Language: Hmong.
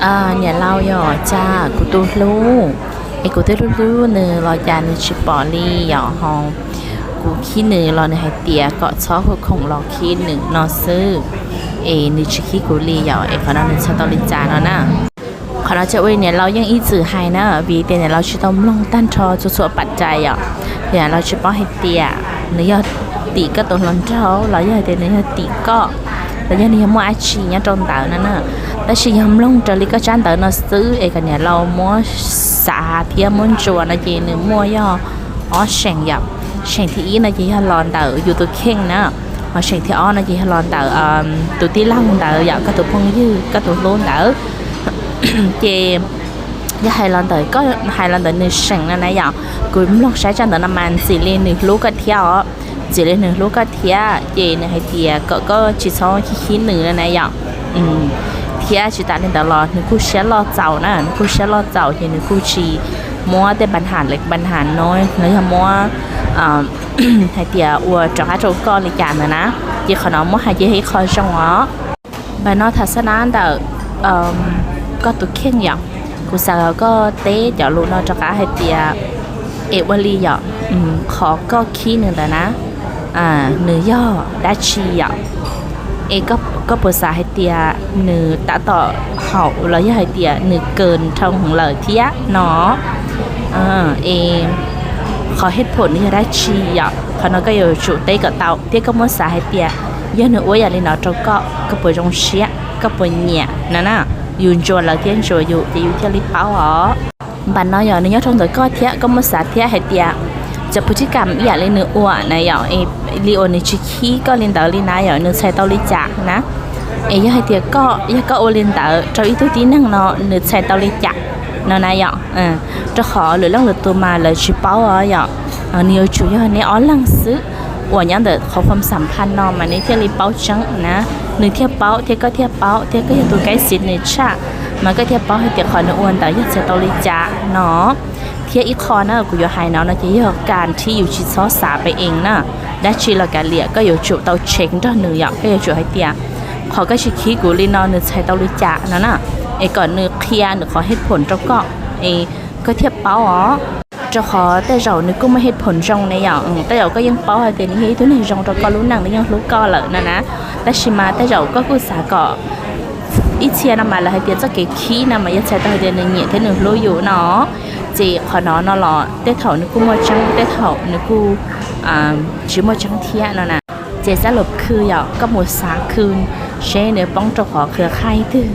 Niam laus yom, cas kuv tus hlub es kuv twb hlub hlub nws los cas nws tsis pom li yom, ho kuv khib nws los nws hais tias kom txhob hu khoom los khib nws no xwb, es nws tsis khib kuv li yom, es qhov no nws txhais tau li cas no na. Qhov no ces ua niam laus yeej ib txwm hais na, vim tias niam laus tsis tau mloog tag nrho txhua txhua pam rais yom, ces niam laus tsis paub hais tias nws yog tim koj tus hluas nraug los yog hais tias nws yog tim koj, los yog nws yog muaj dab tsi nyob rau ntawd no na. Tab sis yog mloog raws li koj tsab ntawv no xwb es kom niam laus muab xav thiab muab ntsuas no ces nws muaj yog ob seem yom. Seem thib ib no ces yog los ntawm yus tus kheej na, ho seem thib ob no ces yog los ntawm tus tij laug ntawd yom, koj tus phooj ywg koj tus hlub ntawd. Ces yog hais los ntawm koj, hais los ntawm nws seem no na yom, kuv mloog saib tsab ntawv no mas ntxim li nws hlub koj thiab os, ntxim li nws hlub koj thiab ces nws hais tias kom koj tsis txhob khib khib nws no na yom. Thiab tsis tas li ntawd los nws kuj siab loj txaus na, nws kuj siab loj txaus ces nws kuj tsis muab tej pab ham lawv pab ham no los yog muab hais tias ua rov qab rau koj li cas ntawd na, ces qhov no muab hais ces yog ib qho zoo os. Npam no tham xab nab ntawm koj tus kheej yom, kuv xav kom koj teb cov lus no rov qab hais tias es ua li yom, qhov koj khib nws ntawd na, nws yog dab tsi yom, es koj puas xav hais tias nws tab tom haum los yog hais tias nws kawg dhau lawm thiab no. Es qhov hej phom nws yog dab tsi yom, qhov no koj yuav tsum teb kom tau thiab koj muab xav hais tias yog nws ua yam li no rau koj, koj puas zoo siab, koj puas nyiam no na. Yus ntsuas lawv thiab ntsuas yus ces yus thiaj li paub os. Npam no yog nws nyob rau ntawm koj thiab koj muab xav thiab hais tias cov pw tib kam ib yam li nws ua na yom, li uas nws tsis khib koj li ntawd li na yom, nws txhais tau li cas na. Es yog hais tias koj, yog koj ua li ntawd rau ib tug tib neeg no nws txhais tau li cas no na yom. Rau qhov lwm leej lwm tus mas lawv tsis paub os yom. Nws yuav tsum yog neb ob leeg xwb uas nyob ntawm qhov khuam xam phaj no mas neb thiaj li paub tseeb na. Nws thiaj paub thiab koj thiaj paub thiab koj yog tus kaib xiv nws tshaj mas koj thiaj paub hais tias qhov nws ua ntawd yog txhais tau li cas no. Thiab ib qho na kuv yuav hais no no ces yog kas thib yus tsis txhob xav pem ees na. Dab tsi los kav liam koj yuav tsum tau tshev nrog nws yom, koj yuav tsum hais tias qhov koj tsis khib kuv li no nws txhais tau li cas no na, es kom nws qhia nws qhov hej phom rau koj es koj thiaj paub os. Rau qhov tej zaum nws kuj muaj hej phom zoo ne yom, tej zaum koj yeej paub hais tias nws yog ib tug neeg zoo rau koj lub neej, nws yeej hlub koj lawm no na. Tab sis mas tej zaum koj kuj xav kom ib txhia no mas lawv hais tias txoj kev khib no mas yog txhais tau hais tias nws nyiam thiab nws hlub yus no. Ces qhov no no los tej thaum nws kuj muaj tseeb, tej thaum nws kuj tsis muaj tseeb thiab no na. Ces xab lus khw yom, koj mus xav khw seb nws poob rau qhov khw qhaib twg.